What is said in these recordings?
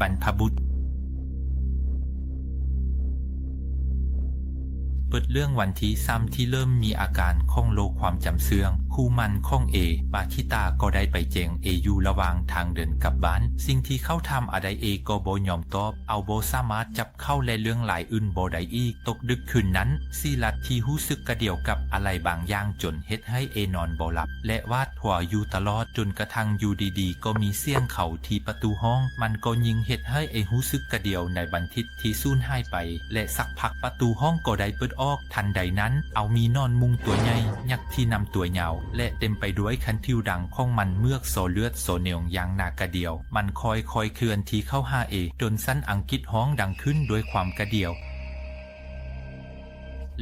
ບັນພະບຸລຸດ. ເປີດເລື່ອງວັນທີສາມທີ່ເລີ່ມມີອາການຂອງໂລກຄວາມຈຳເສື່ອມ. ຄູ່ໝັ້ນຂອງເອ ມາຄິຕາ ກໍໄດ້ໄປແຈ້ງເອຢູ່ລະຫວ່າງທາງເດີນກັບບ້ານ. ສິ່ງທີ່ເຂົາຖາມອາໄດເອກໍບໍ່ຍອມຕອບ, ເອົາບໍ່ສາມາດຈັບເຂົາ ແລະ ເລື່ອງລາຍອື່ນບໍ່ໄດ້ອີກ. ຕົກດຶກຄືນນັ້ນ, ສີລັດທີ່ຮູ້ສຶກກະດຽວກັບອາໄລບາງຢ່າງຈົນເຮັດໃຫ້ເອນອນບໍ່ຫຼັບ ແລະ ຫວາດ ຫົວຢູ່ຕະຫຼອດ, ຈົນກະທັ່ງຢູ່ດີໆກໍມີສຽງເຂົ້າທີ່ປະຕູຫ້ອງ. ມັນກໍຍິ່ງເຮັດໃຫ້ເອຮູ້ສຶກກະດຽວໃນບັນທິດທີ່ສູນຫາຍໄປ, ແລະ ສັກພັກປະຕູຫ້ອງກໍໄດ້ເປີດອອກ. ທັນໃດນັ້ນ, ເອົາມີໜອນມຸງຕົວໃຫຍ່, ຍັກທີ່ນຳຕົວຍາວ ແລະ ເຕັມໄປດ້ວຍຄັນຜິວດັງຂອງມັນເມືອກສໍເລືອດສໍໜອງຢ່າງໜ້າກະດຽວ. ມັນຄ່ອຍໆເຄື່ອນທີ່ເຂົ້າຫາເອ, ຈົນສັນອັງກິດຮ້ອງດັງຂຶ້ນດ້ວຍຄວາມກະດຽວ.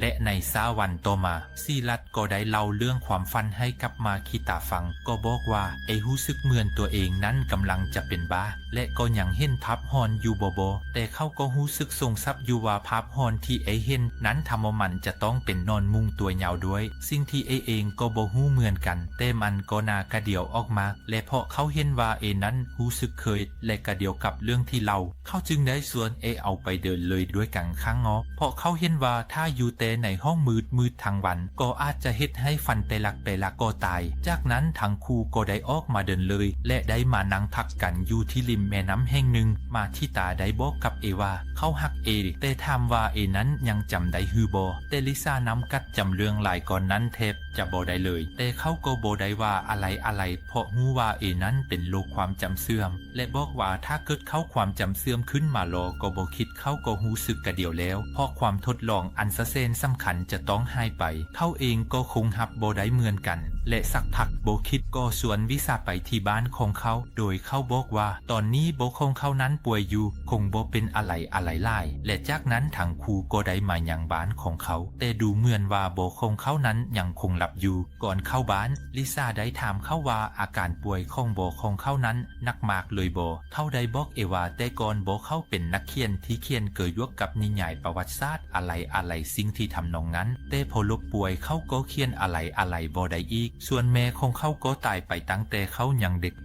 ແລະ ໃນເຊົ້າວັນຕໍ່ມາ, ສີລັດກໍໄດ້ເລົ່າເລື່ອງຄວາມຝັນໃຫ້ກັບມາຄິຕາຟັງ, ກໍບອກວ່າເອຮູ້ສຶກເໝືອນຕົວເອງນັ້ນກຳລັງຈະເປັນບ້າ, ແລະ ກໍຍັງເຫັນພາບຫຼອນຢູ່ບໍ່ໆ, ແຕ່ເຂົາກໍຮູ້ສຶກສົງສັບຢູ່ວ່າພາບຫຼອນທີ່ເອເຫັນນັ້ນ ຖ້າບໍ່ມັນຈະຕ້ອງເປັນໜອນມຸງຕົວຍາວດ້ວຍ. ສິ່ງທີ່ເອເອງກໍບໍ່ຮູ້ເໝືອນກັນ, ແຕ່ມັນກໍໜ້າກະດຽວອອກມາ, ແລະ ເພາະເຂົາເຫັນວ່າເອນັ້ນຮູ້ສຶກເຄີຍ ແລະ ກະດຽວກັບເລື່ອງທີ່ເລົ່າ, ເຂົາຈຶ່ງໄດ້ຊວນເອເອົາໄປເດີນເລີຍດ້ວຍກັນຂ້າງນອກ, ເພາະເຂົາເຫັນວ່າຖ້າຢູ່ແຕ່ໃນຫ້ອງມືດໆທັງວັນ ກໍອາດຈະເຮັດໃຫ້ຝັນແຕ່ຫຼັກແປຫຼັກກໍຕາຍ. ຈາກນັ້ນທັງຄູ່ກໍໄດ້ອອກມາເດີນເລີຍ ແລະ ໄດ້ມານັ່ງພັກກັນຢູ່ທີ່ລິມແມ່ນ້ຳແຫ່ງໜຶ່ງ. ມາທິຕາໄດ້ບອກກັບເອວ່າເຂົາຮັກເອ, ແຕ່ຖາມວ່າເອນັ້ນຍັງຈຳໄດ້ຫຼືບໍ່? ແຕ່ລິຊານຳກັດຈຳເລື່ອງລາຍກ່ອນນັ້ນແທບ ຈະບໍ່ໄດ້ເລີຍ, ແຕ່ເຂົາກໍບໍ່ໄດ້ວ່າອາໄລອາໄລ ເພາະຮູ້ວ່າເອນັ້ນເປັນໂລກຄວາມຈຳເສື່ອມ ແລະ ບອກວ່າຖ້າເກີດເຂົາຄວາມຈຳເສື່ອມຂຶ້ນມາລໍກໍບໍ່ຄິດ, ເຂົາກໍຮູ້ສຶກກະດຽວແລ້ວ, ເພາະຄວາມທົດລອງອັນສະແສນສຳຄັນຈະຕ້ອງຫາຍໄປ. ເຂົາເອງກໍຄົງຮັບບໍ່ໄດ້ເໝືອນກັນ, ແລະ ສັກພັກບໍ່ຄິດກໍຊວນລິຊາໄປທີ່ບ້ານຂອງເຂົາ, ໂດຍເຂົາບອກວ່າຕອນນີ້ພໍ່ຂອງເຂົານັ້ນປ່ວຍຢູ່, ຄົງບໍ່ເປັນອາໄລອາໄລຫຼາຍ, ແລະ ຈາກນັ້ນທັງຄູ່ກໍໄດ້ມາຍັງບ້ານຂອງເຂົາ, ແຕ່ດູເໝືອນວ່າພໍ່ຂອງເຂົານັ້ນຍັງຄົງຫຼັບຢູ່. ກ່ອນເຂົ້າບ້ານ, ລິຊາໄດ້ຖາມເຂົາວ່າອາການປ່ວຍຂອງພໍ່ຂອງເຂົານັ້ນໜັກມາກເລີຍບໍ່? ເຂົາໄດ້ບອກເອວ່າແຕ່ກ່ອນພໍ່ເຂົາເປັນນັກຂຽນທີ່ຂຽນກ່ຽວກັບນິຍາຍປະຫວັດສາດອາໄລອາໄລສິ່ງທີ່ທຳນອງນັ້ນ, ແຕ່ພໍລົ້ມປ່ວຍເຂົາກໍຂຽນອາໄລອາໄລບໍ່ໄດ້ອີກ. ສ່ວນແມ່ຂອງເຂົາກໍຕາຍໄປຕັ້ງແຕ່ເຂົາຍັງເດັກ.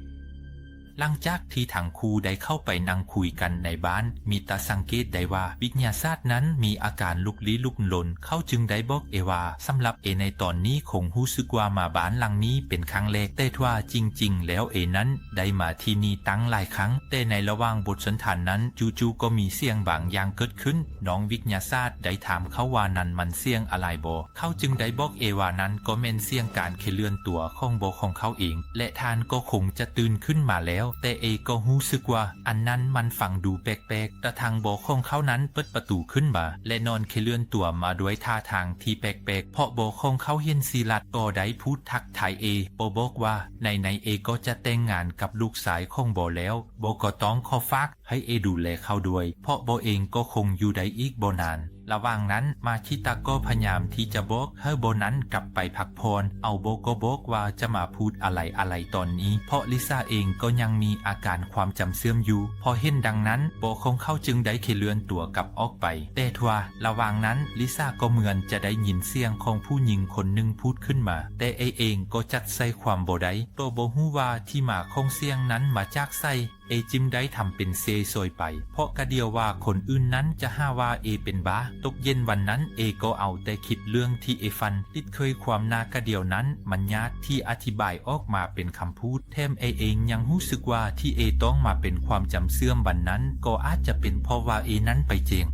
ຫຼັງຈາກທີ່ທັງຄູ່ໄດ້ເຂົ້າໄປນັ່ງຄຸຍກັນໃນບ້ານ, ມິຕາສັງເກດໄດ້ວ່າວິທະຍາສາດນັ້ນມີອາການລຸກລີ້ລຸກລົນ. ເຂົາຈຶ່ງໄດ້ບອກເອວ່າ ສຳລັບເອໃນຕອນນີ້ຄົງຮູ້ສຶກວ່າມາບ້ານຫຼັງນີ້ເປັນຄັ້ງແລກ, ແຕ່ວ່າຈິງໆແລ້ວເອນັ້ນໄດ້ມາທີ່ນີ້ຕັ້ງຫຼາຍຄັ້ງ. ແຕ່ໃນລະຫວ່າງບົດສົນທະນານັ້ນ, ຈູ່ໆກໍມີສຽງບາງຢ່າງເກີດຂຶ້ນ. ນ້ອງວິທະຍາສາດໄດ້ຖາມເຂົາວ່ານັ້ນມັນສຽງອາໄລບໍ່? ເຂົາຈຶ່ງໄດ້ບອກເອວ່ານັ້ນກໍແມ່ນສຽງການເຄື່ອນຕົວຂອງພໍ່ຂອງເຂົາເອງ ແລະ ທ່ານກໍຄົງຈະຕື່ນຂຶ້ນມາແລ້ວ, ແຕ່ເອກໍຮູ້ສຶກວ່າອັນນັ້ນມັນຟັງດູແປກໆ. ກະທັ່ງພໍ່ຂອງເຂົານັ້ນເປີດປະຕູຂຶ້ນມາ ແລະ ນອນເຄື່ອນຕົວມາດ້ວຍທ່າທາງທີ່ແປກໆ, ເພາະພໍ່ຂອງເຂົາເຫັນສີລັດກໍໄດ້ພູດທັກທາຍເອ, ພໍ່ບອກວ່າ ໃນໆເອກໍຈະແຕ່ງງານກັບລູກຊາຍຂອງພໍ່ແລ້ວ, ພໍ່ກໍຕ້ອງຂໍຝາກ ໃຫ້ເອດູແລເຂົາດ້ວຍ, ເພາະພໍ່ເອງກໍຄົງຢູ່ໄດ້ອີກບໍ່ນານ. ລະຫວ່າງນັ້ນ ມາຄິຕາກໍພະຍາຍາມທີ່ຈະບອກໃຫ້ພໍ່ນັ້ນກັບໄປພັກຜ່ອນ, ເອົາພໍ່ກໍບອກວ່າຈະມາພູດອາໄລອາໄລຕອນນີ້, ເພາະລິຊາເອງກໍຍັງມີອາການຄວາມຈຳເສື່ອມຢູ່. ພໍເຫັນດັ່ງນັ້ນ, ພໍ່ຂອງເຂົາຈຶ່ງໄດ້ເຄື່ອນຕົວກັບອອກໄປ. ແຕ່ວ່າລະຫວ່າງນັ້ນ ລິຊາກໍເໝືອນຈະໄດ້ຍິນສຽງຂອງຜູ້ຍິງຄົນໜຶ່ງພູດຂຶ້ນມາ, ແຕ່ເອເອງກໍຈັບໃສ່ຄວາມບໍ່ໄດ້, ກໍບໍ່ຮູ້ວ່າທີ່ມາຂອງສຽງນັ້ນມາຈາກໃສ. ເອຈຶ່ງໄດ້ທຳເປັນເຊໂຊຍໄປ, ເພາະກະດຽວວ່າຄົນອື່ນນັ້ນຈະຫາວ່າເອເປັນບ້າ. ຕົກເຢັນວັນນັ້ນ ເອກໍເອົາແຕ່ຄິດເລື່ອງທີ່ເອຝັນ, ຕິດເຄີຍຄວາມໜ້າກະດຽວນັ້ນ, ມັນຍາກທີ່ອະທິບາຍອອກມາເປັນຄຳພູດ. ແຖມເອເອງຍັງຮູ້ສຶກວ່າທີ່ເອຕ້ອງມາເປັນຄວາມຈຳເສື່ອມວັນນັ້ນ ກໍອາດຈະເປັນເພາະວ່າເອນັ້ນໄປເຈັງ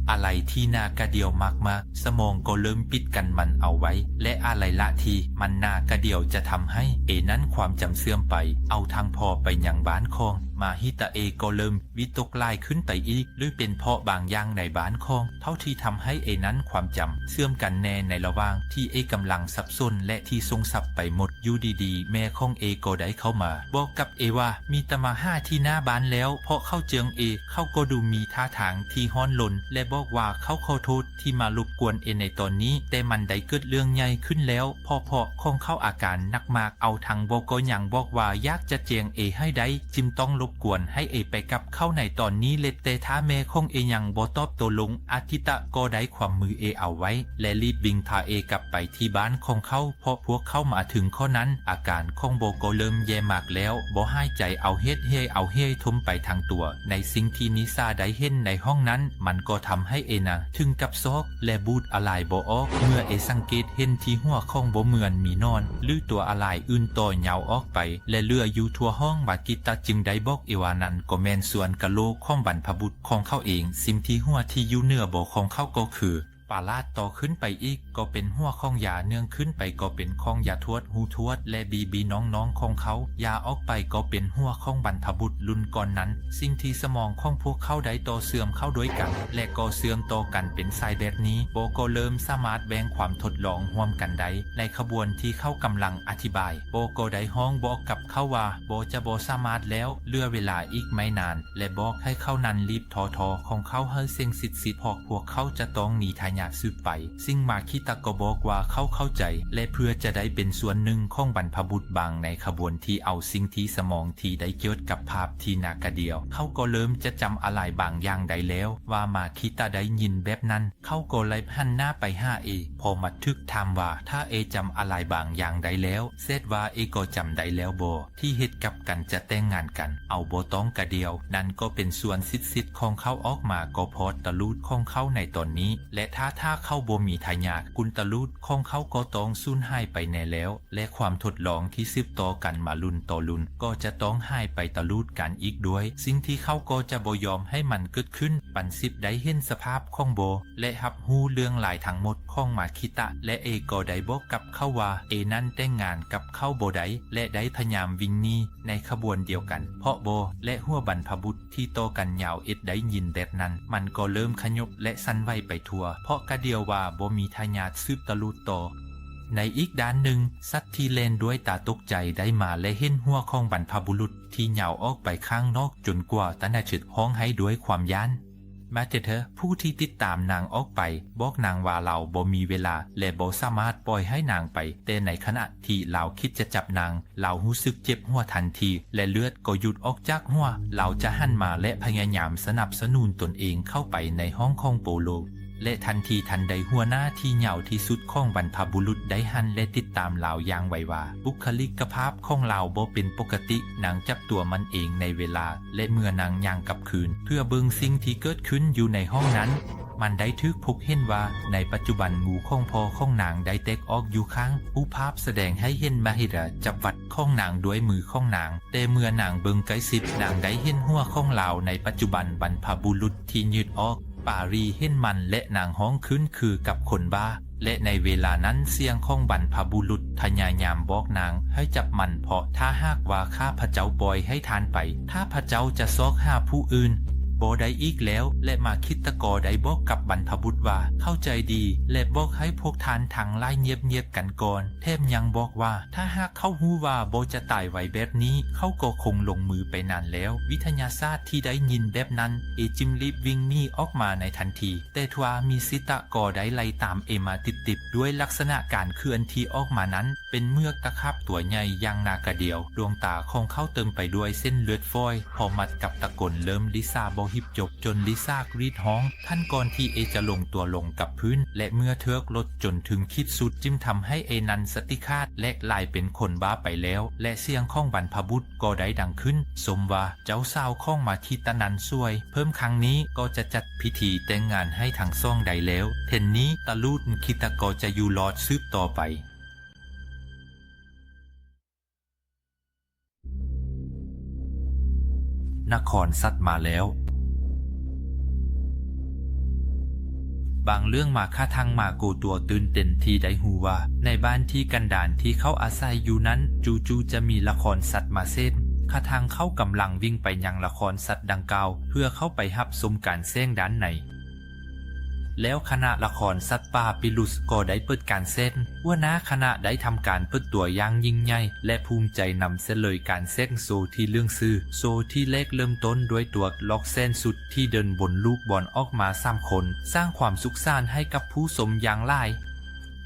ອາໄລທີ່ໜ້າກະດຽວມາກໆ, ສະໝອງກໍເລີ່ມປິດກັ້ນມັນເອົາໄວ້ ແລະ ອາໄລລະທີ່ມັນໜ້າກະດຽວຈະທຳໃຫ້ເອນັ້ນຄວາມຈຳເສື່ອມໄປ. ເອົາທັງພໍໄປຍັງບ້ານຂອງມາຮິຕາ ເອກໍເລີ່ມວິຕົກຫຼາຍຂຶ້ນໄປອີກ, ຫຼືເປັນເພາະບາງຢ່າງໃນບ້ານຂອງເຂົາທີ່ທຳໃຫ້ເອນັ້ນຄວາມຈຳເສື່ອມກັນແນ່. ໃນລະຫວ່າງທີ່ເອກຳລັງສັບສົນ ແລະ ທີ່ສົງສັບໄປໝົດ, ຢູ່ດີໆ ແມ່ຂອງເອກໍໄດ້ເຂົ້າມາບອກກັບເອວ່າ ມິຕາມາຫາທີ່ໜ້າບ້ານແລ້ວ, ເພາະເຂົາເຈີເອ, ເຂົາກໍດູມີທ່າທາງທີ່ຮ້ອນລົນ ແລະ ບອກວ່າເຂົາຂໍໂທດ ທີ່ມາລົບກວນເອໃນຕອນນີ້, ແຕ່ມັນໄດ້ເກີດເລື່ອງໃຫຍ່ຂຶ້ນແລ້ວ, ເພາະພໍ່ຂອງເຂົາອາການໜັກມາກ, ເອົາທັງພໍ່ກໍຍັງບອກວ່າຢາກຈະແຈ້ງເອໃຫ້ໄດ້, ຈຶ່ງຕ້ອງລົ ກວນໃຫ້ເອໄປກັບເຂົາໃນຕອນນີ້ເລັດ, ແຕ່ຖ້າແມ່ຂອງເອຍັງບໍ່ຕອບຕົກລົງ, ອາກິຕະກໍໄດ້ຂວາມມືເອເອົາໄວ້ ແລະ ລີບວິ່ງພາເອກັບໄປທີ່ບ້ານຂອງເຂົາ, ເພາະພວກເຂົາມາເຖິງເຂົ້ານັ້ນ, ອາການຂອງໂບກໍເລີ່ມແຍ່ມາກແລ້ວ, ບໍ່ຫາຍໃຈເອົາເຫດເຫຍເອົາເຫຍຖົມໄປທັງຕົວ. ໃນສິ່ງທີ່ນິຊາໄດ້ເຫັນໃນຫ້ອງນັ້ນ, ມັນກໍທຳໃຫ້ເອນະ ເຖິງກັບຊອກ ແລະ ບູດອາລາຍບໍ່ອອກ. ເມື່ອເອສັງເກດເຫັນທີ່ຫົວຂອງໂບເໝືອນມີໜອນ ຫຼື ຕົວອາລາຍອື່ນຕໍ່ຍາວອອກໄປ ແລະ ເລືອຢູ່ທົ່ວຫ້ອງ, ມາກິຕະຈຶ່ງໄດ້ບອກເອວ່ານັ້ນກໍແມ່ນສ່ວນກະໂຫຼກຂອງບັນພະບຸລຸດຂອງເຂົາເອງ. ສິ່ງທີ່ຫົວທີ່ຢູ່ເໜືອໂບຂອງເຂົາກໍຄືປາລາດ, ຕໍ່ຂຶ້ນໄປອີກກໍເປັນຫົວຂອງຢາ, ເນື່ອງຂຶ້ນໄປກໍເປັນຂອງຢາທວດ, ຫູທວດ ແລະ ບີບີນ້ອງໆຂອງເຂົາ. ຢາອອກໄປກໍເປັນຫົວຂອງບັນພະບຸລຸດລຸ້ນກ່ອນນັ້ນ. ສິ່ງທີ່ສະໝອງຂອງພວກເຂົາໄດ້ຕໍ່ເຊື່ອມເຂົ້າດ້ວຍກັນ ແລະ ກໍເຊື່ອມຕໍ່ກັນເປັນສາຍແບບນີ້, ໂບກໍເລີ່ມສາມາດແບ່ງຄວາມທົດລອງຮ່ວມກັນໄດ້. ໃນຂະບວນທີ່ເຂົາກຳລັງອະທິບາຍ, ໂບກໍໄດ້ຮ້ອງບອກກັບເຂົາວ່າ ໂບຈະບໍ່ສາມາດແລ້ວ, ເຫຼືອເວລາອີກໄມ່ນານ, ແລະ ບອກໃຫ້ເຂົານັ້ນລີບທໍ່ໆຂອງເຂົາໃຫ້ເສັງສິດໆ ເພາະພວກເຂົາຈະຕ້ອງມີທາຍາດສືບໄປ. ຊຶ່ງມາຄິຕະກໍບອກວ່າເຂົາເຂົ້າໃຈ ແລະ ເພື່ອຈະໄດ້ເປັນສ່ວນໜຶ່ງຂອງບັນພະບຸລຸດບາງໃນຂະບວນທີ່ເອົາສິ່ງທີ່ສະໝອງທີ່ໄດ້ເກີດກັບພາບທີ່ນາກະດຽວ, ເຂົາກໍເລີ່ມຈະຈຳອາລາຍບາງຢ່າງໄດ້ແລ້ວ. ວ່າມາຄິຕະໄດ້ຍິນແບບນັ້ນ, ເຂົາກໍໄລ່ຫັນໜ້າໄປຫາເອ, ພໍມາຖືກຖາມວ່າ ຖ້າເອຈຳອາລາຍບາງຢ່າງໄດ້ແລ້ວ, ແສດງວ່າເອກໍຈຳໄດ້ແລ້ວບໍ ທີ່ເຮັດກັບກັນຈະແຕ່ງງານກັນ? ເອົາບໍ່ຕ້ອງກະດຽວ, ນັ້ນກໍເປັນສ່ວນສິດໆຂອງເຂົາອອກມາ, ກໍເພາະຕະຫຼູດຂອງເຂົາໃນຕອນນີ້ ແລະ ຖ້າ ຖ້າເຂົາບໍ່ມີທາຍາດ, ກຸນຕະຫຼູດຂອງເຂົາກໍຕ້ອງສູນຫາຍໄປແນ່ແລ້ວ ແລະ ຄວາມທົດລອງທີ່ສືບຕໍ່ກັນມາລຸ້ນຕໍ່ລຸ້ນກໍຈະຕ້ອງຫາຍໄປຕະຫຼອດການອີກດ້ວຍ. ສິ່ງທີ່ເຂົາກໍຈະບໍ່ຍອມໃຫ້ມັນເກີດຂຶ້ນ. ປັນສິບໄດ້ເຫັນສະພາບຂອງໂບ ແລະ ຮັບຮູ້ເລື່ອງລາຍທັງໝົດຂອງມາຄິຕະ ແລະ ເອກໍໄດ້ບອກກັບເຂົາວ່າ ເອນັ້ນແຕ່ງງານກັບເຂົາບໍ່ໄດ້ ແລະ ໄດ້ພະຍາຍາມວິ່ງໜີໃນຂະບວນດຽວກັນ, ເພາະໂບ ແລະ ຫົວບັນພະບຸລຸດ ທີ່ຕໍ່ກັນຍາວເອັດໄດ້ຍິນແບບນັ້ນ, ມັນກໍເລີ່ມຂະຫຍົບ ແລະ ສັ່ນໄຫວໄປທົ່ວ, ເພາະກະດຽວວ່າບໍ່ມີທາຍາດສືບຕະຫຼູດຕໍ່. ໃນອີກດ້ານໜຶ່ງ, ສັດທີ່ແລ່ນດ້ວຍຕາຕົກໃຈໄດ້ມາ ແລະ ເຫັນຫົວຂອງບັນພະບຸລຸດທີ່ຍາວອອກໄປຂ້າງນອກ, ຈົນກວ່າຕານາເຈັດຮ້ອງໄຫ້ດ້ວຍຄວາມຢ້ານ. ມາເຕເທີ ຜູ້ທີ່ຕິດຕາມນາງອອກໄປ, ບອກນາງວ່າລາວບໍ່ມີເວລາ ແລະ ບໍ່ສາມາດປ່ອຍໃຫ້ນາງໄປ, ແຕ່ໃນຂະນະທີ່ລາວຄິດຈະຈັບນາງ, ລາວຮູ້ສຶກເຈັບຫົວທັນທີ ແລະ ເລືອດກໍຢຸດອອກຈາກຫົວ. ລາວຈະຫັນມາ ແລະ ພະຍາຍາມສະໜັບສະໜູນຕົນເອງເຂົ້າໄປໃນຫ້ອງຂອງໂປໂລ, ແລະ ທັນທີທັນໃດ ຫົວໜ້າທີ່ຍາວທີ່ສຸດຂອງບັນພະບຸລຸດໄດ້ຫັນ ແລະ ຕິດຕາມລາວຢ່າງໄວວາ. ບຸກຄະລິກກະພາບຂອງລາວບໍ່ເປັນປົກກະຕິ, ນາງຈັບຕົວມັນເອງໃນເວລາ ແລະ ເມື່ອນາງຍ່າງກັບຄືນ ເພື່ອເບິ່ງສິ່ງທີ່ເກີດຂຶ້ນຢູ່ໃນຫ້ອງນັ້ນ, ມັນໄດ້ຖືກພົບເຫັນວ່າໃນປັດຈຸບັນງູຂອງພໍ່ຂອງນາງໄດ້ແຕກອອກຢູ່ຂ້າງ. ຮູບພາບສະແດງໃຫ້ເຫັນມະຫິດາຈັບວັດຂອງນາງດ້ວຍມືຂອງນາງ, ແຕ່ເມື່ອນາງເບິ່ງໃກ້ຊິດ, ນາງໄດ້ເຫັນຫົວຂອງລາວໃນປັດຈຸບັນບັນພະບຸລຸດທີ່ຍືດອອກ. ປາຣີເຫັນມັນ ແລະ ນາງຮ້ອງຂຶ້ນຄືກັບຄົນບ້າ. ແລະ ໃນເວລານັ້ນສຽງຂອງບັນພະບຸລຸດພະຍາຍາມບອກນາງໃຫ້ຈັບມັນ, ເພາະຖ້າຫາກວ່າຂ້າພະເຈົ້າປ່ອຍໃຫ້ທ່ານໄປ, ຂ້າພະເຈົ້າຈະຊອກຫາຜູ້ອື່ນບໍ່ໄດ້ອີກແລ້ວ. ແລະ ມາຄິດຕະກໍໄດ້ບອກກັບບັນພະບຸລຸດວ່າ ເຂົ້າໃຈດີ ແລະ ບອກໃຫ້ພວກທ່ານທັງຫຼາຍງຽບໆກັນກ່ອນ, ແຖມຍັງບອກວ່າ ຖ້າຫາກເຂົາຮູ້ວ່າບໍ່ຈະຕາຍໄວແບບນີ້, ເຂົາກໍຄົງລົງມືໄປນານແລ້ວ. ວິທະຍາສາດທີ່ໄດ້ຍິນແບບນັ້ນ, ເອຈຶ່ງລີບວິ່ງໜີອອກມາໃນທັນທີ. ແຕ່ທວາມິຊິຕະກໍໄດ້ໄລ່ຕາມເອມາຕິດໆ, ດ້ວຍລັກສະນະການເຄື່ອນທີ່ອອກມານັ້ນ ເປັນເໝືອນຕະຂາບຕົວໃຫຍ່ຢ່າງໜ້າກະດຽວ. ດວງຕາຂອງເຂົາເຕັມໄປດ້ວຍເສັ້ນເລືອດຝອຍ, ພໍມັດກັບຕະກົນເລີ່ມລິຊາບໍ່ຮີບຈົບ, ຈົນລິຊາກຣີດຮ້ອງ. ທັນກ່ອນທີ່ເອຈະລົງຕົວລົງກັບພື້ນ ແລະ ເມື່ອເທີກລົດຈົນເຖິງຂີດສຸດ, ຈຶ່ງທຳໃຫ້ເອນັ້ນສະຕິຂາດ ແລະ ກາຍເປັນຄົນບ້າໄປແລ້ວ. ແລະ ສຽງຂອງບັນພະບຸລຸດກໍໄດ້ດັງຂຶ້ນ, ຊົມວ່າເຈົ້າສາວຂອງມາຄິຕະນັ້ນສວຍ. ເພີ່ມຄັ້ງນີ້ກໍຈະຈັດພິທີແຕ່ງງານໃຫ້ທັງສອງໄດ້ແລ້ວ. ເທົ່ານີ້ຕະຫຼູດມາຄິຕະກໍຈະຢູ່ລອດສືບຕໍ່ໄປ. ນະຄອນສັດມາແລ້ວ. ບາງເລື່ອງມາກະທັງມາໂກຕົວຕື່ນເຕັ້ນທີ່ໄດ້ຮູ້ວ່າ ໃນບ້ານທີ່ກັນດານທີ່ເຂົາອາໄສຢູ່ນັ້ນ, ຈູ່ໆຈະມີລະຄອນສັດມາເສບ. ກະທັງເຂົາກຳລັງວິ່ງໄປຍັງລະຄອນສັດດັ່ງກ່າວ ເພື່ອເຂົ້າໄປຮັບຊົມການແສດງດ້ານໃນ. ແລ້ວຄະນະລະຄອນສັດປ່າປີລຸສກໍໄດ້ເປີດການແສດງ. ຫົວໜ້າຄະນະໄດ້ທຳການເປີດຕົວຢ່າງຍິ່ງໃຫຍ່ ແລະ ພູມໃຈນຳສະເໜີການແສດງໂຊທີ່ເລື່ອງຊື່. ໂຊທີ່ແລກເລີ່ມຕົ້ນດ້ວຍຕົວລອກແສນສຸດທີ່ເດີນບົນລູກບອນອອກມາສາມຄົນ, ສ້າງຄວາມສຸກສານໃຫ້ກັບຜູ້ຊົມຢ່າງຫຼາຍ.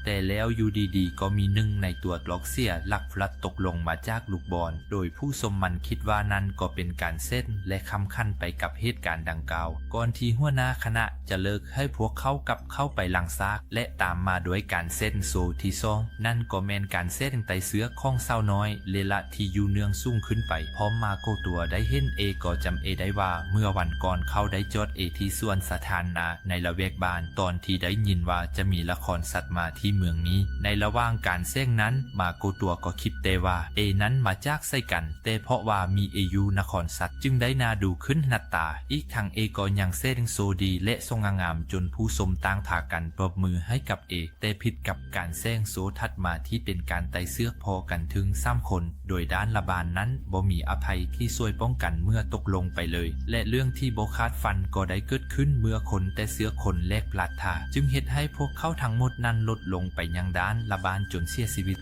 ແຕ່ແລ້ວຢູ່ດີໆກໍມີໜຶ່ງໃນຕົວຫຼອກເສຍຫຼັກພລັດຕົກລົງມາຈາກລູກບອນ, ໂດຍຜູ້ຊົມມັນຄິດວ່ານັ້ນກໍເປັນການເຊັນ ແລະ ຂຳຂັນໄປກັບເຫດການດັ່ງກ່າວ, ກ່ອນທີ່ຫົວໜ້າຄະນະຈະເລີກໃຫ້ພວກເຂົາກັບເຂົ້າໄປຫຼັງສາກ ແລະ ຕາມມາດ້ວຍການເຊັນໂຊທີສອງ, ນັ້ນກໍແມ່ນການເຊັນໄຕ່ເຊືອກຂອງສາວນ້ອຍເລລະທີ່ຢູ່ເໜືອງສູງຂຶ້ນໄປ. ພໍມາໂກຕົວໄດ້ເຫັນເອກໍຈຳເອໄດ້ວ່າ ເມື່ອວັນກ່ອນເຂົາໄດ້ຈອດເອທີ່ສວນສາທາລະນະໃນລະແວກບ້ານ ຕອນທີ່ໄດ້ຍິນວ່າຈະມີລະຄອນສັດມາທີ່ເມືອງນີ້. ໃນລະຫວ່າງການເຊັນນັ້ນ ມາໂກຕົວກໍຄິດແຕ່ວ່າເອນັ້ນມາຈາກໃສກັນ, ແຕ່ເພາະວ່າມີເອຢູ່ນະຄອນສັດຈຶ່ງໄດ້ໜ້າດູຂຶ້ນໜ້າຕາ. ອີກທັງເອກໍຍັງເຊັນໂຊດີ ແລະ ສະຫງ່າງາມຈົນຜູ້ຊົມຕ່າງພາກັນປບມືໃຫ້ກັບເອ. ແຕ່ຜິດກັບການເຊັນໂຊຖັດມາທີ່ເປັນການໄຕ່ເຊືອກພໍກັນເຖິງສາມຄົນ, ໂດຍດ້ານລະບ້ານນັ້ນບໍ່ມີອາໄພທີ່ຊ່ວຍປ້ອງກັນເມື່ອຕົກລົງໄປເລີຍ ແລະ ເລື່ອງທີ່ບໍ່ຄາດຝັນກໍໄດ້ເກີດຂຶ້ນເມື່ອຄົນແຕ່ເຊືອກຄົນແລກພລັດທ່າ, ຈຶ່ງເຮັດໃຫ້ພວກເຂົາທັງໝົດນັ້ນຫຼຸດລົງໄປຍັງດ້ານລະບ້ານຈົນເສຍຊີວິດ.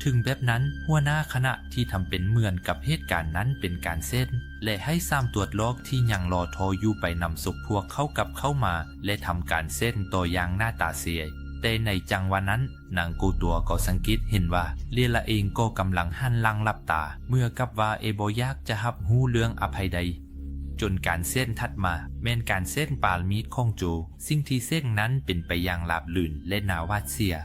ເຖິງແບບນັ້ນ, ຫົວໜ້າຄະນະທີ່ທຳເປັນເໝືອນກັບເຫດການນັ້ນເປັນການເຊັນ ແລະ ໃຫ້ສາມຕົວຫຼອກທີ່ຍັງລໍທໍຢູ່ໄປນຳສົບພວກເຂົາກັບເຂົ້າມາ ແລະ ທຳການເຊັນຕໍ່ຢ່າງໜ້າຕາເສຍ. ແຕ່ໃນຈັງຫວະນັ້ນ, ນາງໂກຕົວກໍສັງເກດເຫັນວ່າ ເລລາເອງກໍກຳລັງຫັນຫຼັງຫຼັບຕາ ເໝືອນກັບວ່າເອບໍ່ຢາກຈະຮັບຮູ້ເລື່ອງອາໄພໃດ, ຈົນການເຊັນຖັດມາແມ່ນການເຊັນປານມີດຂອງໂຈ. ສິ່ງທີ່ເຊັນນັ້ນເປັນໄປຢ່າງລາບລື່ນ ແລະ ໜ້າຫວາດເສຍ.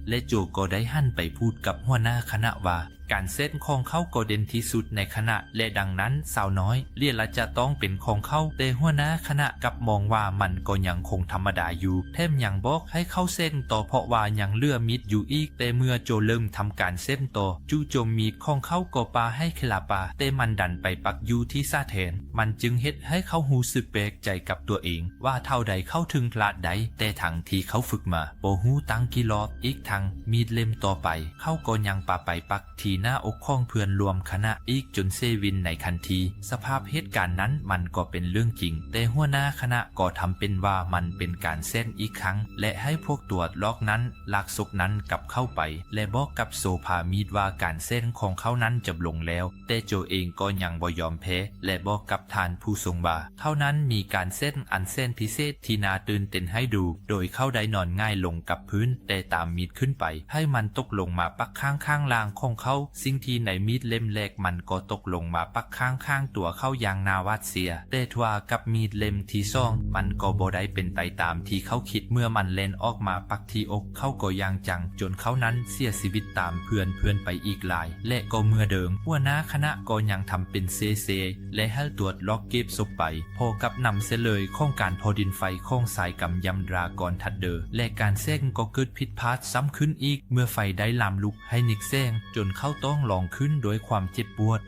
ແລະ ໂຈກໍໄດ້ຫັນໄປພູດກັບຫົວໜ້າຄະນະວ່າ ການເຊັນຂອງເຂົາກໍເດັ່ນທີ່ສຸດໃນຄະນະ ແລະ ດັ່ງນັ້ນສາວນ້ອຍເລລາຈະຕ້ອງເປັນຂອງເຂົາ. ແຕ່ຫົວໜ້າຄະນະກັບມອງວ່າມັນກໍຍັງຄົງທຳມະດາຢູ່, ແຖມຍັງບອກໃຫ້ເຂົາເຊັນຕໍ່ ເພາະວ່າຍັງເຫຼືອມີດຢູ່ອີກ. ແຕ່ເມື່ອໂຈເລີ່ມທຳການເຊັນຕໍ່, ຈູ່ໆມີດຂອງເຂົາກໍປາໃຫ້ເຄລາປາ, ແຕ່ມັນດັນໄປປັກຢູ່ທີ່ສາແທນ. ມັນຈຶ່ງເຮັດໃຫ້ເຂົາຮູ້ສຶກແປກໃຈກັບຕົວເອງວ່າເທົ່າໃດເຂົາເຖິງພລາດໄດ້, ແຕ່ທັງທີ່ເຂົາຝຶກມາບໍ່ຮູ້ຕັ້ງກີ່ລອບ, ອີກທັງມີດເຫຼັ້ມຕໍ່ໄປ ເຂົາກໍຍັງປາໄປປັກທີ່ໜ້າອົກຂອງເພື່ອນຮ່ວມຄະນະອີກຈົນເສຍຊີວິດໃນທັນທີ. ສະພາບເຫດການນັ້ນມັນກໍເປັນເລື່ອງຈິງ, ແຕ່ຫົວໜ້າຄະນະກໍທຳເປັນວ່າມັນເປັນການເຊັນອີກຄັ້ງ ແລະ ໃຫ້ພວກຕົວຫຼອກນັ້ນ ລາກສົບນັ້ນກັບເຂົ້າໄປ ແລະ ບອກກັບໂຊພາມີດວ່າການເຊັນຂອງເຂົານັ້ນຈົບລົງແລ້ວ. ແຕ່ໂຈເອງກໍຍັງບໍ່ຍອມແພ້ ແລະ ບອກກັບທ່ານຜູ້ຊົງວ່າ ເຂົານັ້ນມີການເຊັນອັນແສນພິເສດທີ່ໜ້າຕື່ນເຕັ້ນໃຫ້ດູ, ໂດຍເຂົາໄດ້ນອນຫງາຍລົງກັບພື້ນ, ແຕ່ຕາມມີດຂຶ້ນໄປ ໃຫ້ມັນຕົກລົງມາປັກຂ້າງໆຮ່າງຂອງເຂົາ. ສິ່ງທີ່ໃນມີດເຫຼັ້ມແລກມັນກໍຕົກລົງມາປັກຂ້າງໆຕົວເຂົາຢ່າງໜ້າຫວາດເສຍ, ແຕ່ທວ່າກັບມີດເຫຼັ້ມທີສອງ ມັນກໍບໍ່ໄດ້ເປັນໄປຕາມທີ່ເຂົາຄິດ. ເມື່ອມັນແລ່ນອອກມາປັກທີ່ອົກເຂົາກໍຢ່າງຈັງ, ຈົນເຂົານັ້ນເສຍຊີວິດຕາມເພື່ອນໆໄປອີກຫຼາຍ. ແລະ ກໍເໝືອນເດີມ, ຫົວໜ້າຄະນະກໍຍັງທຳເປັນເຊໆ ແລະ ໃຫ້ຕົວຫຼອກເກັບສົບໄປ. ພໍກັບນຳສະເລີຍຂອງການເຜົາດິນໄຟຂອງຊາຍກຳຢຳດຣາກອນທັດເດີ ແລະ ການເຊັນກໍເກີດຜິດພາດຊ້ຳຂຶ້ນອີກ ເມື່ອໄຟໄດ້ລາມລຸກໃຫ້ນິກແສງ ຈົນເຂົາຕ້ອງຮ້ອງຂຶ້ນດ້ວຍຄວາມເຈັບປວດ.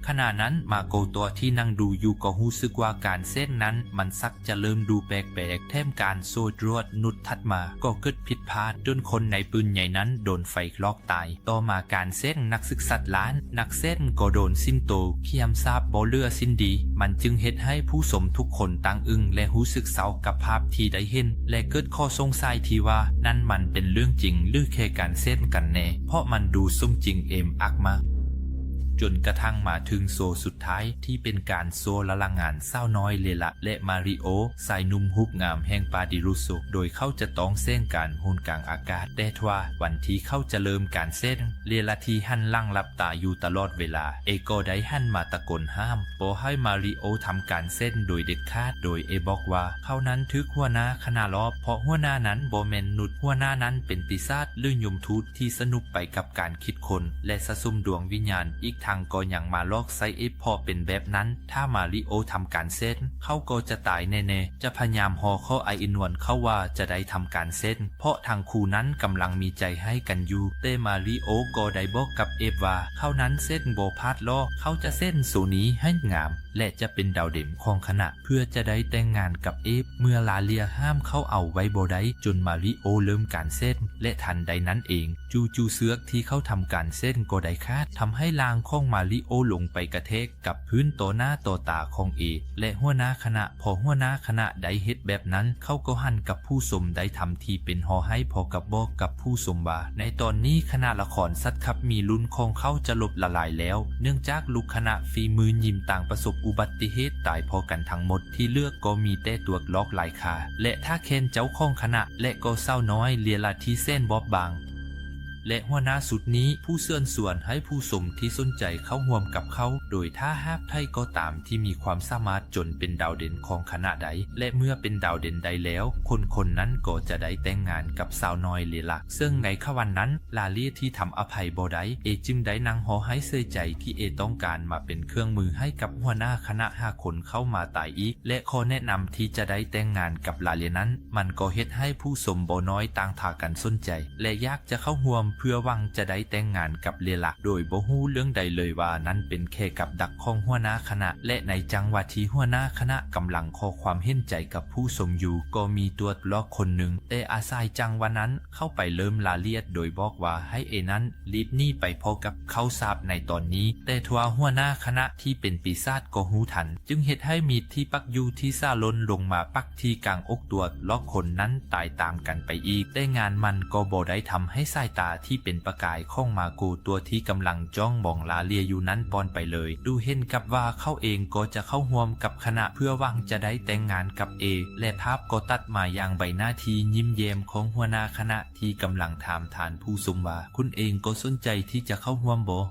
ຂະນະນັ້ນ ມາໂກຕົວທີ່ນັ່ງດູຢູ່ກໍຮູ້ສຶກວ່າການເຊັນນັ້ນມັນຊັກຈະເລີ່ມດູແປກໆ, ແຖມການໂຊດຣວດນຸດຖັດມາກໍເກີດຜິດພາດ ຈົນຄົນໃນປືນໃຫຍ່ນັ້ນໂດນໄຟຄລອກຕາຍ. ຕໍ່ມາການເຊັນນັກສຶກສັດລ້ານ, ນັກເຊັນກໍໂດນຊິງໂຕຂຽມສາບບໍ່ເຫຼືອຊິ້ນດີ. ມັນຈຶ່ງເຮັດໃຫ້ຜູ້ຊົມທຸກຄົນຕ່າງອຶ້ງ ແລະ ຮູ້ສຶກເສົ້າກັບພາບທີ່ໄດ້ເຫັນ ແລະ ເກີດຂໍ້ສົງໄສທີ່ວ່ານັ້ນມັນເປັນເລື່ອງຈິງ ຫຼື ແຄ່ການເຊັນກັນແນ່, ເພາະມັນດູສົມຈິງເອມອັກມາກ. ຈົນກະທັ່ງມາເຖິງໂຊສຸດທ້າຍ ທີ່ເປັນການໂຊລະລະງານສາວນ້ອຍເລລາ ແລະ ມາຣິໂອ, ຊາຍໜຸ່ມຮູບງາມແຫ່ງປາດີຣູໂຊ, ໂດຍເຂົາຈະຕ້ອງແສງການໂຫນກາງອາກາດ. ແຕ່ທວ່າວັນທີ່ເຂົາຈະເລີ່ມການເຊັນ, ເລລາທີ່ຫັນຫຼັງຫຼັບຕາຢູ່ຕະຫຼອດເວລາ, ເອກໍໄດ້ຫັນມາຕະໂກນຫ້າມບໍ່ໃຫ້ມາຣິໂອທຳການເຊັນໂດຍເດັດຂາດ, ໂດຍເອບອກວ່າເຂົານັ້ນຖືກຫົວໜ້າຄະນະຫຼອກ, ເພາະຫົວໜ້ານັ້ນບໍ່ແມ່ນໜຸດ, ຫົວໜ້ານັ້ນເປັນປີສາດ ຫຼື ຍົມທູດ ທີ່ສະໜຸກໄປກັບການຄິດຄົ້ນ ແລະ ສະສົມດວງວິນຍານ, ອີກທັງກໍຍັງມາຫຼອກໃຊ້ເອ ເພາະເປັນແບບນັ້ນ ຖ້າມາຣິໂອທຳການເຊັນ ເຂົາກໍຈະຕາຍແນ່ໆ. ຈະພະຍາຍາມຮໍຂໍອ້າຍອີນວນເຂົາວ່າຈະໄດ້ທຳການເຊັນ ເພາະທັງຄູ່ນັ້ນກຳລັງມີໃຈໃຫ້ກັນຢູ່, ແຕ່ມາຣິໂອກໍໄດ້ບອກກັບເອຟວ່າ ເຂົານັ້ນເຊັນບໍ່ພາດຫຼອກ, ເຂົາຈະເຊັນໂຊນີ້ໃຫ້ງາມ ແລະ ຈະເປັນດາວເດັ່ນຂອງຄະນະ ເພື່ອຈະໄດ້ແຕ່ງງານກັບເອຟ. ເມື່ອລາເລຍຫ້າມເຂົາເອົາໄວ້ບໍ່ໄດ້ ຈົນມາຣິໂອເລີ່ມການເຊັນ ແລະ ທັນໃດນັ້ນເອງ ຈູ່ໆເຊືອກທີ່ເຂົາທຳການເຊັນກໍໄດ້ຂາດ, ທຳໃຫ້ຮ່າງຂອງມາຣິໂອລົງໄປກະແທກກັບພື້ນຕໍ່ໜ້າຕໍ່ຕາຂອງເອ ແລະ ຫົວໜ້າຄະນະ. ພໍຫົວໜ້າຄະນະໄດ້ເຮັດແບບນັ້ນ, ເຂົາກໍຫັນກັບຜູ້ຊົມໄດ້ທຳທີ່ເປັນຮ້ອງໄຫ້ ພ້ອມກັບບອກກັບຜູ້ຊົມວ່າ ໃນຕອນນີ້ຄະນະລະຄອນສັດຂັບມີລຸ້ນຂອງເຂົາຈະລົ້ມລະລາຍແລ້ວ, ເນື່ອງຈາກລູກຄະນະຝີມືຍິ້ມຕ່າງປະສົບ ອຸບັດຕິເຫດຕາຍພໍກັນທັງໝົດ, ທີ່ເຫຼືອກໍມີແຕ່ຕົວກລອກລາຍຄາ ແລະ ທ່າແຄ້ນເຈົ້າຂອງຄະນະ ແລະ ກໍສາວນ້ອຍເລລາທີ່ແສນບອບບາງ ແລະ ຫົວໜ້າຊຸດນີ້ ຜູ້ເຊີນຊວນໃຫ້ຜູ້ຊົມທີ່ສົນໃຈເຂົ້າຮ່ວມກັບເຂົາ, ໂດຍຖ້າຫາກໃຜກໍຕາມທີ່ມີຄວາມສາມາດຈົນເປັນດາວເດັ່ນຂອງຄະນະໄດ້ ແລະ ເມື່ອເປັນດາວເດັ່ນໄດ້ແລ້ວ, ຄົນຄົນນັ້ນກໍຈະໄດ້ແຕ່ງງານກັບສາວນ້ອຍເລລາ. ເຊິ່ງໃນຂະວັນນັ້ນ ລາເລຍທີ່ທຳອະໄພບໍ່ໄດ້, ເອຈຶ່ງໄດ້ນັ່ງລໍໃຫ້ເສີຍໃຈທີ່ເອຕ້ອງການມາເປັນເຄື່ອງມືໃຫ້ກັບຫົວໜ້າຄະນະຫ້າຄົນເຂົ້າມາຕາຍອີກ ແລະ ຂໍ້ແນະນຳທີ່ຈະໄດ້ແຕ່ງງານກັບລາເລຍນັ້ນ ມັນກໍເຮັດໃຫ້ຜູ້ຊົມບໍ່ນ້ອຍຕ່າງພາກັນສົນໃຈ ແລະ ຢາກຈະເຂົ້າຮ່ວມເພື່ອຫວັງຈະໄດ້ແຕ່ງງານກັບເລລາ ໂດຍບໍ່ຮູ້ເລື່ອງໃດເລີຍວ່ານັ້ນເປັນແຄ່ກັບດັກຂອງຫົວໜ້າຄະນະ. ແລະ ໃນຈັງຫວະທີ່ຫົວໜ້າຄະນະກຳລັງຂໍຄວາມເຫັນໃຈກັບຜູ້ຊົມຢູ່ ກໍມີຕົວກລອກຄົນໜຶ່ງ ແຕ່ອາໄສຈັງຫວະນັ້ນ ເຂົ້າໄປເລີ່ມລາຍລະອຽດໂດຍບອກວ່າໃຫ້ເອນັ້ນ ລີບໜີໄປພໍ້ກັບເຂົາສາບໃນຕອນນີ້, ແຕ່ທວ່າຫົວໜ້າຄະນະທີ່ເປັນປີສາດກໍຮູ້ທັນ, ຈຶ່ງເຮັດໃຫ້ມີດທີ່ປັກຢູ່ທີ່ສາລົ້ນລົງມາປັກທີ່ກາງອົກຕົວລອກຄົນນັ້ນຕາຍຕາມກັນໄປອີກ. ແຕ່ງານມັນກໍບໍ່ໄດ້ທຳໃຫ້ສາຍຕາທີ່ເປັນປະກາຍຂອງມາໂກຕົວທີ່ກຳລັງຈ້ອງມອງລາເລຍຢູ່ນັ້ນປ່ອນໄປເລີຍ, ດູເຫັນກັບວ່າເຂົາເອງກໍຈະເຂົ້າຮ່ວມກັບຄະນະເພື່ອຫວັງຈະໄດ້ແຕ່ງງານກັບເອ, ແລະ ພາບກໍຕັດມາຢ່າງໃບໜ້າທີ່ຍິ້ມແຍ້ມຂອງຫົວໜ້າຄະນະ ທີ່ກຳລັງຖາມທ່ານຜູ້ຊົມວ່າ ຄຸນເອງກໍສົນໃຈທີ່ຈະເຂົ້າຮ່ວມບໍ່?